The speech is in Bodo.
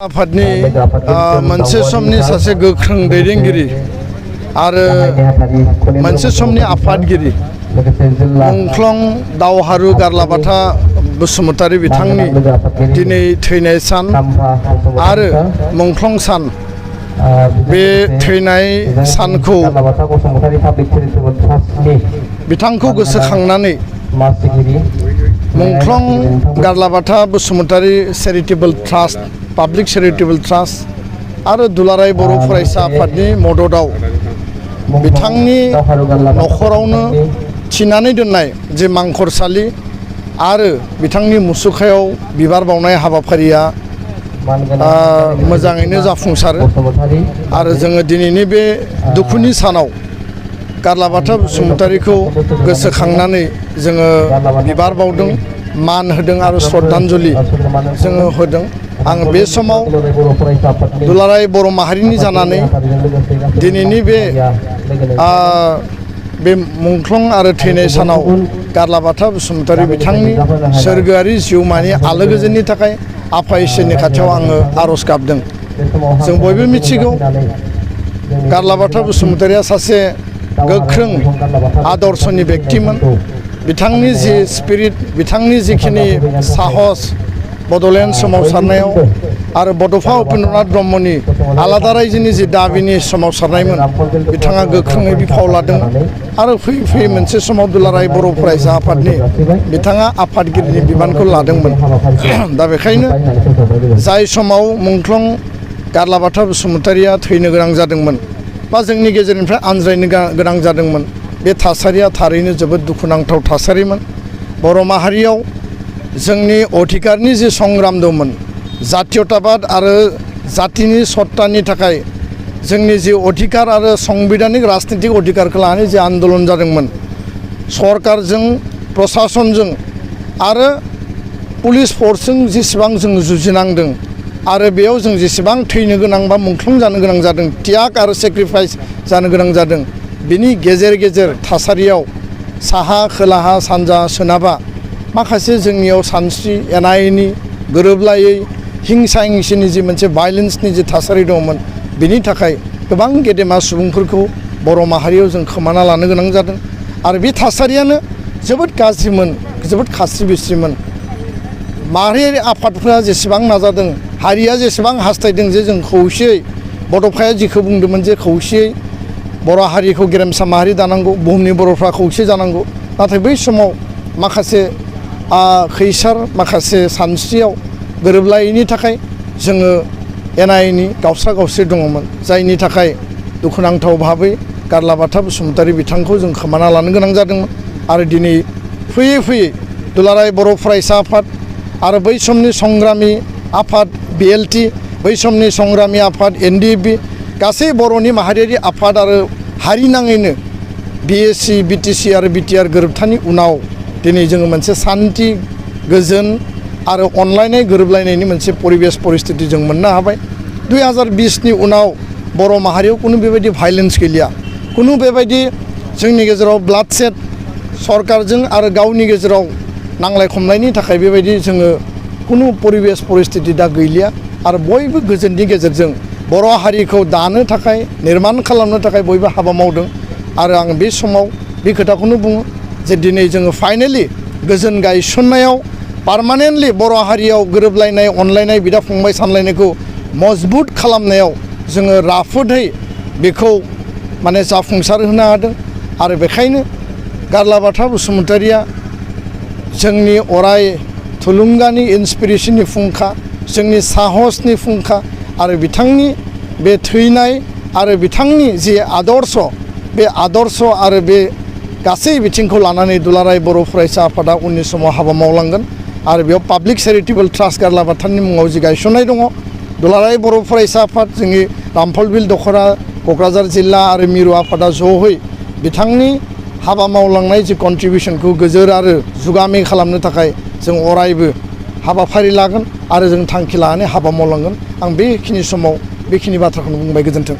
आफादनि मोनसे समनि सासे गोख्रों दैदेनगिरि आरो मोनसे समनि आफादगिरि मुंख्लं दावहारु गारलाबाथा बसुमतारी बिथांनि दिनै थैनाय सान आरो मुंख्लं सान बे थैनाय सानखौ बिथांखौ गोसोखांनानै मुंख्लं गारलाबाथा Basumatary charitable trust public charitable trust आरो दुलाराय बर' फरायसा आफादनि मददाव बिथांनि न'खरावनो थिनानै दोननाय जे मांखरसालि आरो बिथांनि मुसुखायाव बिबार बावनाय हाबाफारिया मोजाङैनो जाफुंसारो आरो जोङो दिनैनि बे दुखुनि सानाव गारलाबाथा बसुमतारीखौ गोसोखांनानै जोङो बिबार बावदों मान होदों आरो श्रद्धांजलि जोङो होदों। आं बे समाव दुलाराय बर' माहारिनि जानानै दिनैनि बे मुंख्लं आरो थैनाय सानाव गारलाबाथा बसुमतारी बिथांनि सोरगोआरि जिउमानि आलो गोजोननि थाखाय आफा इसोरनि खाथियाव आङो आर'ज गाबदों। जों बयबो मिथिगौ गारलाबाथा बसुमतारीया सासे गोख्रों आदर्शनि व्यक्तिमोन। बिथांनि जि स्पिरिट बिथांनि जिखिनि साहस बड'लेण्ड सोमावसारनायाव आरो बड'फा उपेन्द्रनाथ ब्रह्मनि आलादा रायजोनि जि दाबिनि सोमावसारनायमोन बिथाङा गोख्रोङै बिफाव लादोंमोन आरो फैयै फैयै मोनसे समाव दुलाराय बर' फरायसा आफादनि बिथाङा आफादगिरिनि बिबानखौ लादोंमोन। दा बेखायनो जाय समाव मुंख्लं गारलाबाथा बसुमतारीया थैनो गोनां जादोंमोन बा जोंनि गेजेरनिफ्राय आनज्रायनो गोनां जादोंमोन बे थासारिया थारैनो जोबोद दुखुनांथाव थासारिमोन। बर' माहारियाव जोंनि अधिकारनि जे संग्राम दंमोन जातीयताबाद आरो जातिनि सत्तानि थाखाय जोंनि जि अधिकार आरो संबिधानिक राजनितिक अधिकारखौ लानानै जे आन्दलन जादोंमोन सरकारजों प्रशासनजों आरो पुलिस फर्सजों जेसेबां जों जुजिनांदों आरो बेयाव जों जेसेबां थैनो गोनां बा मुंख्लं जानो गोनां जादों त्याग आरो सेक्रिफाइस जानो गोनां जादों बिनि गेजेर गेजेर थासारियाव साहा खोलाहा सानजा सोनाबा माखासे जोंनियाव सानस्रि एना एनि गोरोबलायै हिंसा हिंसिनि जि मोनसे भायलेन्सनि जि थासारि दंमोन बिनि थाखाय गोबां गेदेमा सुबुंफोरखौ बर' माहारियाव जों खोमाना लानो गोनां जादों आरो बे थासारियानो जोबोद गाज्रिमोन जोबोद खास्रि बिस्रिमोन। माहारियारि आफादफोरा जेसेबां नाजादों हारिया जेसेबां हास्थायदों जे जों खौसेयै बड'फाया जिखौ बुंदोंमोन जे खौसेयै बर' हारिखौ गेरेमसा माहारि दानांगौ बुहुमनि बर'फ्रा खौसे जानांगौ नाथाय बै समाव माखासे खैसार माखासे सानस्रियाव गोरोबलायैनि थाखाय जोङो एना एनि गावस्रा गावस्रि दङमोन जायनि थाखाय दुखुनांथाव भाबै गारलाबाथा बसुमतारी बिथांखौ जों खोमाना लानो गोनां जादोंमोन आरो दिनै फैयै फैयै दुलाराय बर' फरायसा आफाद आरो बै समनि संग्रामि आफाद BLT बै समनि संग्रामि आफाद NDFB गासै बर'नि माहारियारि आफाद आरो हारिनाङैनो BSC BTC आरो BTR गोरोबथानि उनाव दिनै जोङो मोनसे सान्थि गोजोन आरो अनलायनाय गोरोबलायनायनि मोनसे परिबेस परिस्थिति जों मोननो हाबाय। 2020नि उनाव बर' माहारियाव खुनु बेबायदि भायलेन्स गैलिया खुनु बेबायदि जोंनि गेजेराव ब्लाडसेड सरकारजों आरो गावनि गेजेराव नांलाय खमलायनि थाखाय बेबायदि जोङो खुनु परिबेस परिस्थिति दा गैलिया आरो बयबो गोजोननि गेजेरजों बर' हारिखौ दानो थाखाय निर्माण खालामनो थाखाय बयबो हाबा मावदों आरो आं बे समाव बे खोथाखौनो बुङो जे दिनै जोङो फाइनेलि गोजोन गायसननायाव पार्मानेन्टलि बर' हारियाव गोरोबलायनाय अनलायनाय बिदा फंबाय सानलायनायखौ मजबुत खालामनायाव जोङो राफोदहै बेखौ माने जाफुंसार होनो हादों आरो बेखायनो गारलाबाथा बसुमतारीया जोंनि अराय थुलुंगानि इन्सपिरेसननि फुंखा जोंनि साहसनि फुंखा आरो बिथांनि बे थैनाय आरो बिथांनि जि आदर्श बे आदर्श आरो बे गासै बिथिंखौ लानानै दुलाराय बर' फरायसा आफादा उननि समाव हाबा मावलांगोन आरो बेयाव पाब्लिक चेरिटेबल ट्रास्ट गारलाबाथानि मुङाव जि गायसननाय दङ दुलाराय बर' फरायसा आफाद जोंनि मफलब दख'रा क'क्राझार जिल्ला आरो मिरु आफादा ज'है बिथांनि हाबा मावलांनाय जि कन्ट्रिबिउसनखौ गोजोर आरो जुगामि खालामनो थाखाय जों अरायबो हाबाफारि लागोन आरो जों थांखि लानानै हाबा मावलांगोन। आं बेखिनि समाव बेखिनि बाथ्राखौनो बुंबाय। गोजोन्थों।